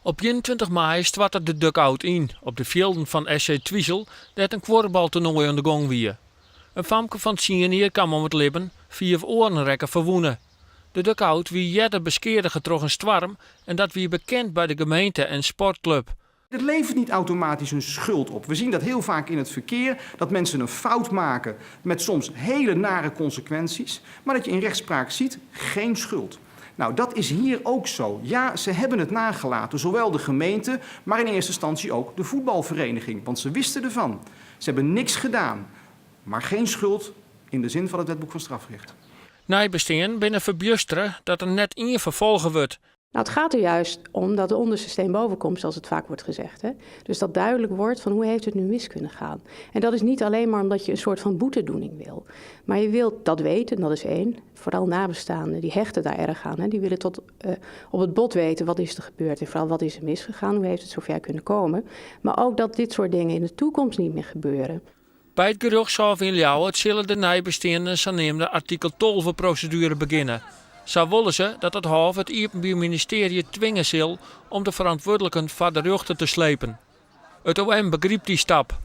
Op 21 maaie stoarte de dug-out yn op de fjilden fan SC Twizel, dêr't in kuorbaltoernoai oan de gong wie. In famke fan 10 jier kaam om it libben, fiif oaren rekken ferwûne. De dug-out wie earder beskeadige troch in stoarm en dat wie bekend by de gemeente en sportklup. Het levert niet automatisch een schuld op. We zien dat heel vaak in het verkeer, dat mensen een fout maken met soms hele nare consequenties, maar dat je in rechtspraak ziet, geen schuld. Nou, dat is hier ook zo. Ja, ze hebben het nagelaten, zowel de gemeente, maar in eerste instantie ook de voetbalvereniging, want ze wisten ervan. Ze hebben niks gedaan, maar geen schuld in de zin van het Wetboek van Strafrecht. Neibesteanden binne ferbjustere dat der net ien ferfolge wurdt. Nou, het gaat er juist om dat de onderste steen boven komt, zoals het vaak wordt gezegd. Hè? Dus dat duidelijk wordt van hoe heeft het nu mis kunnen gaan. En dat is niet alleen maar omdat je een soort van boetedoening wil. Maar je wilt dat weten, dat is één. Vooral nabestaanden, die hechten daar erg aan. Hè? Die willen tot op het bot weten wat is er gebeurd en vooral wat is er misgegaan, hoe heeft het zover kunnen komen. Maar ook dat dit soort dingen in de toekomst niet meer gebeuren. By it gerjochtshôf yn Ljouwert sille de neibesteanden in saneamde artikel 12 proseduere begjinne. Sa wolle se dat it hôf it Iepenbier Ministearje twinge sil om de ferantwurdliken foar de rjochter te slepen. It OM begrypt dy stap.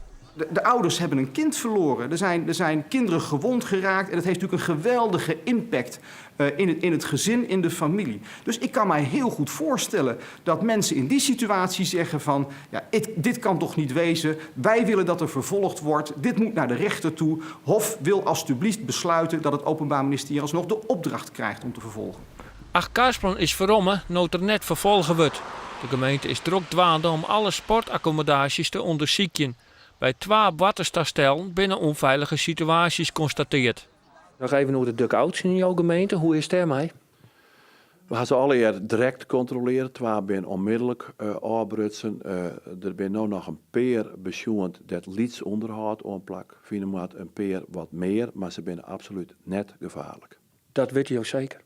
De ouders hebben een kind verloren. Er zijn kinderen gewond geraakt en dat heeft natuurlijk een geweldige impact in het gezin, in de familie. Dus ik kan mij heel goed voorstellen dat mensen in die situatie zeggen van: ja, dit kan toch niet wezen, wij willen dat er vervolgd wordt, dit moet naar de rechter toe. Hof wil alstublieft besluiten dat het Openbaar Ministerie alsnog de opdracht krijgt om te vervolgen. Achtkarspelen is ferromme no't der net ferfolge wurdt. De gemeente is drok dwaande om alle sportakkommodaasjes te ûndersykjen. By twa boarterstastellen binne ûnfeilige situaasjes konstatearre. Noch even oer de dug-outs yn jo gemeente. Hoe is it dêrmei? We hawwe se allegear direkt kontrolearre. Twa binne onmiddellik ôfbrutsen. Der binne no noch in pear besjoen dêr't lyts ûnderhâld oan plakfine moat. In pear wat mear, mar se binne absolút net gefaarlik. Dat witte jo seker?